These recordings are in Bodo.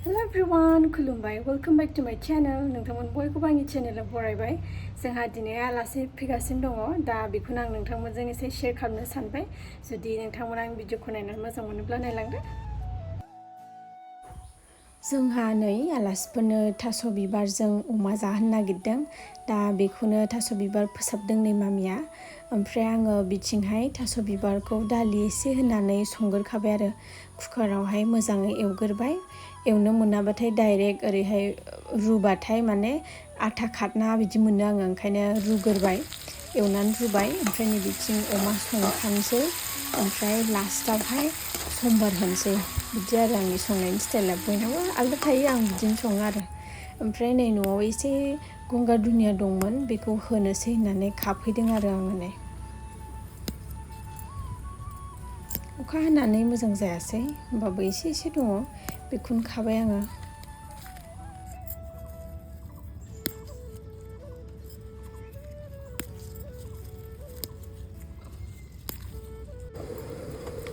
Hello everyone, kulumbai. Welcome back to my channel. नोंथांमोन बयखौबो आंनि चेनेलाव बरायबाय. जोंहा दिनै आलासि फैगासिनो दङ. दा बेखौनो आं नोंथांमोनजों एसे शेयार खालामनो सानबाय. जुदि नोंथांमोना आंनि भिडिअखौ नायनानै मोजां मोनोब्ला नायलांदो. जोंहा नै आलासिफोरनो थास' बिबारजों अमा जाहोनो नागिरदों. दा बेखौनो थास' बिबार फोसाबदों नै मामिया. ओमफ्राय आङो बिथिंहाय थास' बिबारखौ दालि एसे होनानै संगोरखाबाय आरो कुकारावहाय मोजाङै एवगोरबाय. एवनो मोनाबाथाय डाइरेक्ट ओरैहाय रुबाथाय माने आथा खारना बिदि मोनो आङो, ओंखायनो रुगोरबाय, एवनानै रुबाय. ओमफ्राय नै बिथिं अमा संखानोसै, ओमफ्राय लास्टावहाय समबार होनोसै. बिदि आरो आंनि संनायनि स्टाइला बयनाबो आलदा थायो, आं बिदिनो सङो आरो. ओमफ्राय नै न'आव एसे गंगार दुनिया दंमोन, बेखौ होनोसै होननानै खाफैदों आरो आङो नै। अखा हानानै मोजां जायासै, होमबाबो एसे एसे दङ, बेखौनो खाबाय आङो.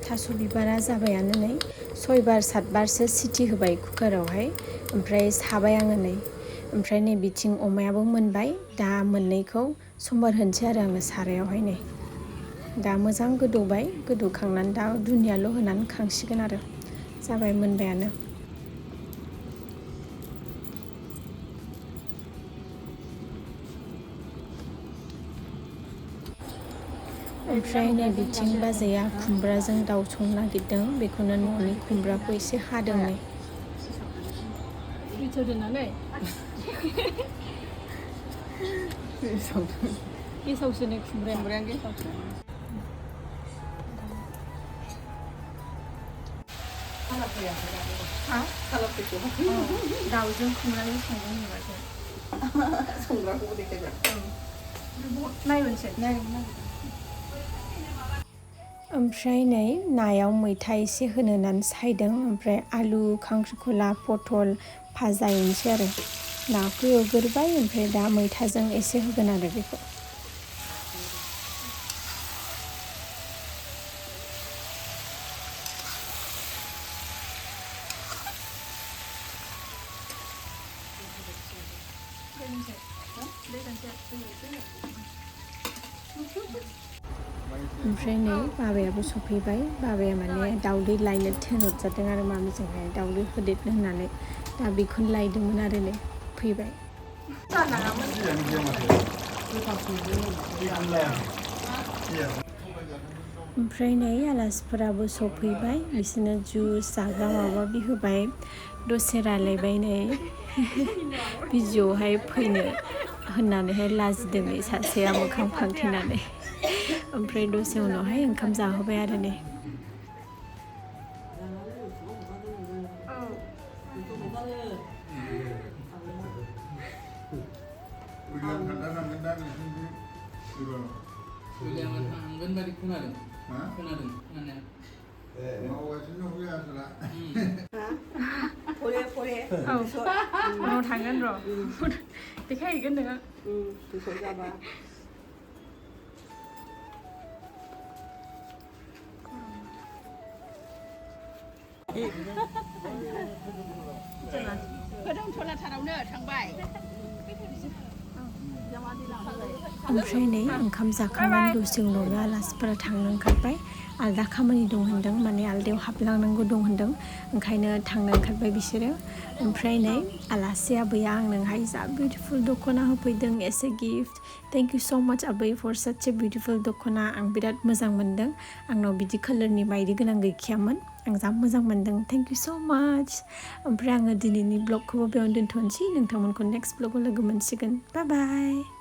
थास' बिबारा जाबायानो नै 6 बार 7 बारसो सिटि होबाय कुकारावहाय, ओमफ्राय साबाय आङो नै. ओमफ्राय नै बिथिं अमायाबो मोनबाय. दा मोननैखौ समबार होनोसै आरो आङो सारायावहाय नै. दा मोजां गोदौबाय, गोदौखांनानै दा दुनियाल' होनानै खांसिगोन आरो. जाबाय, मोनबायानो. ओमफ्राय नै बिथिं बाजैया खुमब्राजों दाउ संनो नागिरदों, बेखौनो न'नि खुमब्राखौ एसे हादों नै. गेसावसो नै खुमब्राया गेसावसो. दाउजों खुमब्राजों संदों होनबाथाय संग्राखौबो देखायबाय. नायनोसै. ओमफ्राय नै नायाव मैथा एसे होनो होननानै सायदों. ओमफ्राय आलु, खांख्रिखला, पटल भाजा एवनोसै आरो. नाखौ एवगोरबाय, ओमफ्राय दा मैथाजों एसे होगोन आरो बेखौ. ओमफ्राय नै बाबायाबो सफैबाय. बाबाया माने दाउदै लायनो थिनहरजादों आरो मामिजोंहाय दाउदै होदेरनो होननानै. दा बेखौनो लायदोंमोन आरो नै फैबाय. ओमफ्राय नै आलासिफोराबो सफैबाय. बिसोरनो जुस जाग्रा माबा माबि होबाय. दसे रायलायबाय नै भिडिअ'आवहाय फैनो होननानैहाय लाजिदों नै सासेया मोखां फांथेनानै. ओमफ्राय दसे उनावहाय ओंखाम जाहोबाय आरो नै. उनाव थांगोन र', देखायहैगोन नोङो. गोदांथलाथारावनो थांबाय. ओमफ्राय नै ओंखाम जाखांनानै दसे उनावनो आलासिफोरा थांनो ओंखारबाय. आलदा खामानि दं होनदों, माने आलदायाव हाबलांनांगौ दं होनदों, ओंखायनो थांनो ओंखारबाय बिसोरो. ओमफ्राय नै आलासि आबैया आंनोहाय जा बिउटिफुल दख'ना होफैदों S a gift. Thank you स' माच आबै फर साच ए बिउटिफुल दख'ना. आं बिराद मोजां मोनदों. आंनाव बिदि कालारनि मायदि गोनां गैखायामोन. आं जा मोजां मोनदों. थेंक इउ स' माच. ओमफ्राय आङो दिनैनि ब्लगखौबो बेयावनो दोनथ'नोसै. नोंथांमोनखौ नेक्स्ट ब्लगाव लोगो मोनसिगोन. बाय बाय.